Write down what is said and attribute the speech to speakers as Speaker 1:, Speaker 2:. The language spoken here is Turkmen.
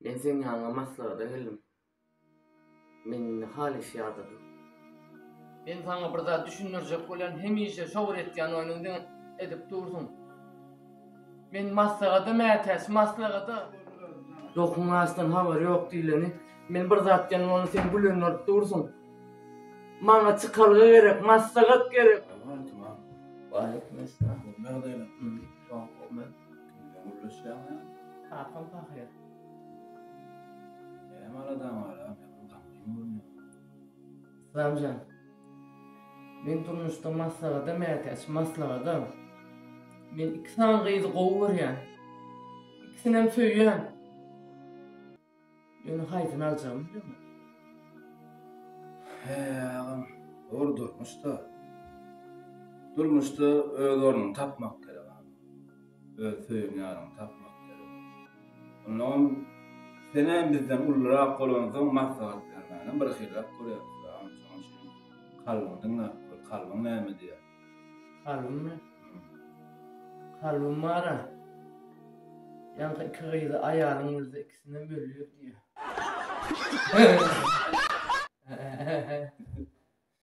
Speaker 1: Men seň ýanyňa maslahata geldim. Men indi halys ýadadym. Men saňa bir zat düşündirjek bolýan, hemişe şo bir etýän oýnuňy diňe edip dursuň. Men maslahata mätäç, maslahata. Dokuň açdan habary ýok diýleni. Men bir zat diýen bolanda sen gülen bolup dursuň. Maňa çykalga gerek, maslahat gerek.
Speaker 2: Salowmaleýkim agam.
Speaker 1: Waleýkim essalam.
Speaker 2: Gowmy ýagdaýlar?
Speaker 1: Gowy.
Speaker 2: Kim bilen gürleşýäň ýa?
Speaker 1: Kakam pahyr.
Speaker 2: Näme aladaň bar agam, ýa gamgyn görünýäň.
Speaker 1: Yslamjan. Men durmuşda maslahata mätäç, maslahata. Men iki sany gyzy gowy görýän. Ikisinem söýýän. Ýöne haýsyny aljagymy bilemok.
Speaker 2: He, agam, dogry durmuşda. Durmuşda öz ornuňy tapmak gerek agam. Öz söýen ýaryňy tapmak gerek. Onnoňam senem bizden ulurak bolansoň maslahat bermänem birhiliräk görýäris agam. Şonuň üçin kalbyňy diňläp gör, kalbyň näme diýýär.
Speaker 1: Kalbymmy? Kalbym bar-a. Ýaňky iki gyzy aýalyň bilse ikisinem öldür diýýär.